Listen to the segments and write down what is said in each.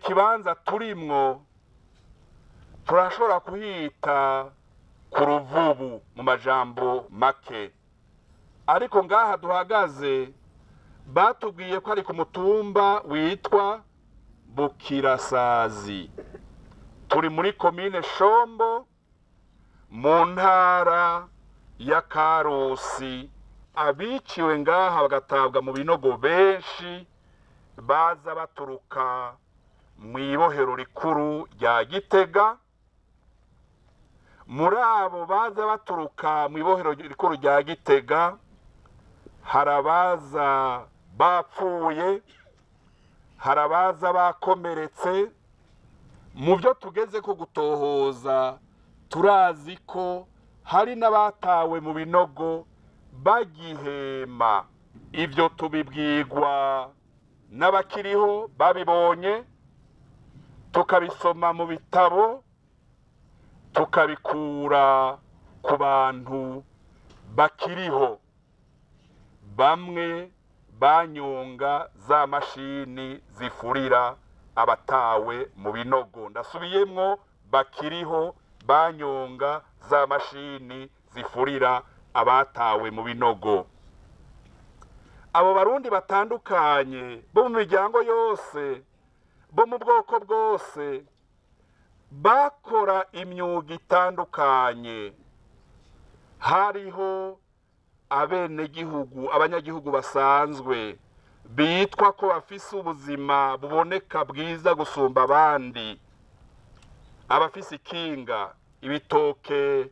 Kibanza turimwo turashobora kuhita ku Ruvubu mu majambo make, ariko ngaha duhagaze batubwiye ko ari ku mutumba witwa Bukirasazi. Turi muri komine Shombo, mu ntara ya Karusi. Abiciwe ngaha bagatabwa mu binogo benshi baza baturuka mu ibohero rikuru rya Gitega. Muri abo baza baturuka mu ibohero rikuru rya Gitega hari abaza bapfuye, hari abaza bakomeretse. Mu byo tugeze ko gutohoza, turazi ko hari n'abatawe mu binogo bagihema. Ibyo tubibwirwa n'abakiriho babibonye, tukabisoma mu bitabo, tukabikura ku bantu bakiriho, bamwe banyonga za mashini zifurira abatawe mu binogo. Ndasubiyemwo: bakiriho banyonga za mashini zifurira abatawe mu binogo. Abo Barundi batandukanye bo mu miryango yose, bo mu bwoko bwose, bakora imyuga itandukanye. Hariho abenegihugu, abanyagihugu basanzwe bitwa ko bafise ubuzima buboneka bwiza gusumba abandi, abafise ikinga, ibitoke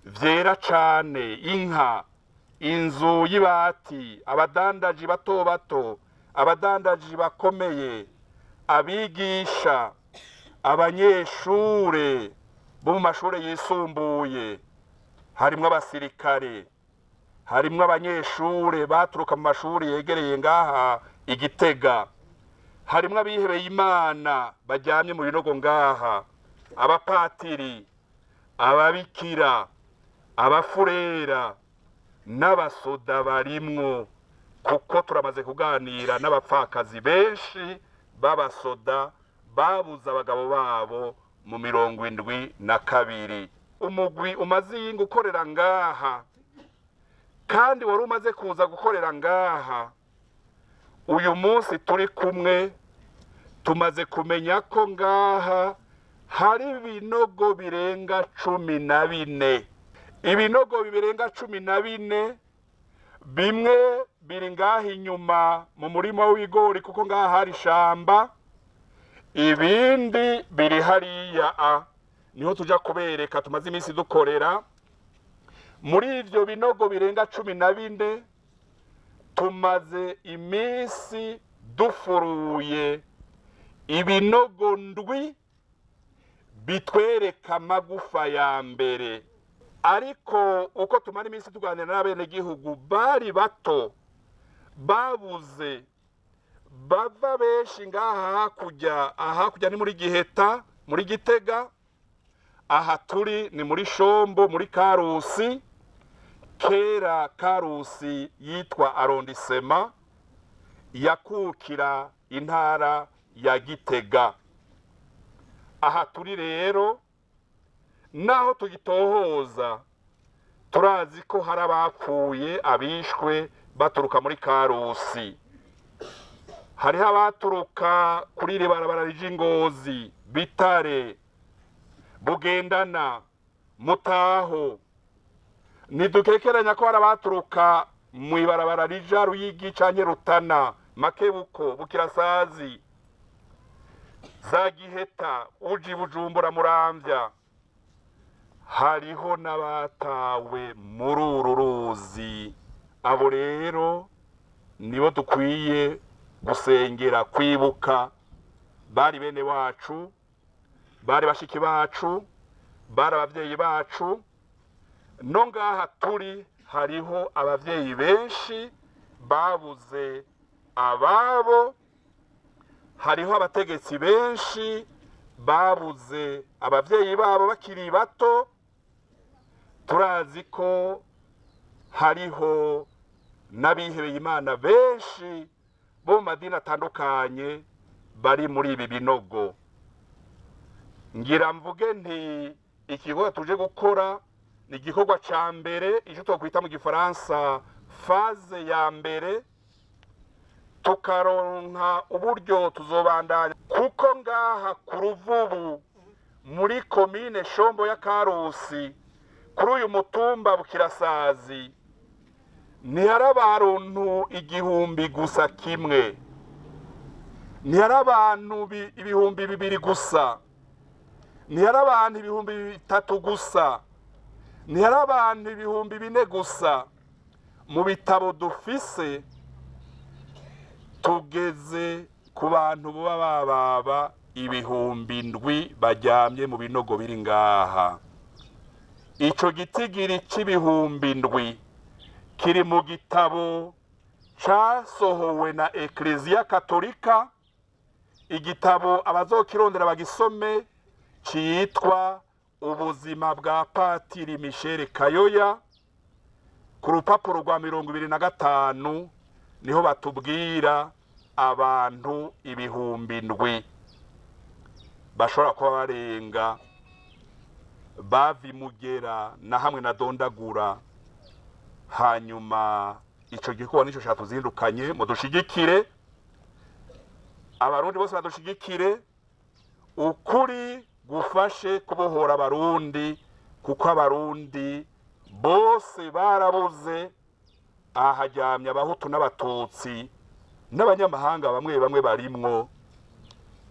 vyera cane, inka, inzu y'ibati, abadandaji bato bato, abadandaji bakomeye, abigisha, abanyeshure bo mu mashure yisumbuye, harimwo abasirikare, harimwo abanyeshure baturuka mu mashuri yegereye ngaha Igitega, harimwo abihebeye Imana baryamye mu binogo ngaha, abapatiri, ababikira, abafurera n'abasoda barimwo, kuko turamaze kuganira n'abapfakazi benshi b'abasoda babuze abagabo babo mu 72. Umugwi umaze iyinga ukorera ngaha, kandi wari umaze kuza gukorera ngaha, uyu munsi turi kumwe tumaze kumenya ko ngaha hari ibinogo birenga 14. Ibinogo birenga 14, bimwe biri ngaha inyuma mu murima w'ibigori, kuko ngaha hari ishamba, ibindi biri hariya a niho tuja kubereka tumaze iminsi dukorera. Muri ivyo binogo birenga 14 tumaze iminsi dufuruye ibinogo ndwi bitwereka amagufa ya mbere. Ariko uko tumara iminsi tuganira n'abenegihugu bari bato babuze bava benshi ngaha hakurya, aha hakurya ni muri Giheta, muri Gitega, aha turi ni muri Shombo, muri Karusi. Kera Karusi yitwa arrondissement yakukira intara ya Gitega. Aha turi rero, naho tugitohoza, turazi ko hari abapfuye, abishwe baturuka muri Karusi, hariho abaturuka kuri iri barabara rija Ingozi, Bitare, Bugendana, Mutaho. Ntidukekeranya ko hari abaturuka mu ibarabara rija Ruyigi canke Rutana, Makebuko, Bukirasazi, za Giheta, uja i Bujumbura, Muramvya. Hariho n'abatawe muri uru ruzi. Abo rero nibo dukwiye gusengera, kwibuka. Bari bene wacu, bari bashiki bacu, bari abavyeyi bacu. No ngaha turi hariho abavyeyi benshi babuze ababo, hariho abategetsi benshi babuze abavyeyi babo bakiri bato. Turazi ko hariho n'abihebeye Imana benshi bo mu madini atandukanye. Bari muri ibi binogo. Ngira mvuge nti igikorwa tuje gukora ni igikorwa ca mbere, icyo twakwita mu Gifaransa phase ya mbere. Tukaronka uburyo, tuzobandanya, kuko ngaha ku Ruvubu, muri komine Shombo ya Karusi, kuri uyu mutumba Bukirasazi, ntihari abantu 1000 gusa kimwe, ntihari abantu 2000 gusa, ntihari abantu 3000 gusa, ntihari abantu 4000 gusa. Mu bitabo dufise tugeze ku bantu baba bababa 7000 baryamye mu binogo biri ngaha. Ico gitigiri c'7000 kiri mu gitabo casohowe na Ekleziya Katolika, igitabo abazokirondera bagisome, citwa "Ubuzima bwa Patiri Michel Kayoya". Ku rupapuro rwa 25 niho batubwira abantu 7000, bashobora kuba barenga, bava imugera na hamwe na dondagura. Hanyuma ico gikorwa nico catuzindukanye. Mudushigikire, Abarundi bose badushigikire, ukuri gufashe kubohora Abarundi, kuko Abarundi bose barabuze. Aharyamye Abahutu n'Abatutsi n'abanyamahanga bamwe bamwe barimwo,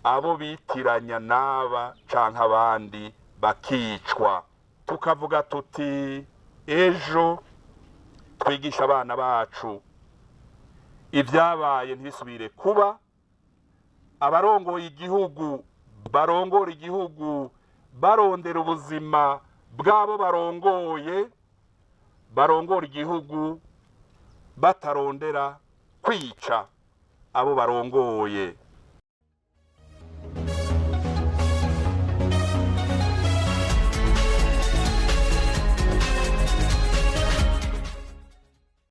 abo bitiranya n'aba canke abandi bakicwa. Tukavuga tuti ejo twigisha abana bacu ibyabaye ntibisubire kuba. Abarongoye igihugu barongora igihugu barondera ubuzima bw'abo barongoye, barongora igihugu batarondera kwica abo barongoye.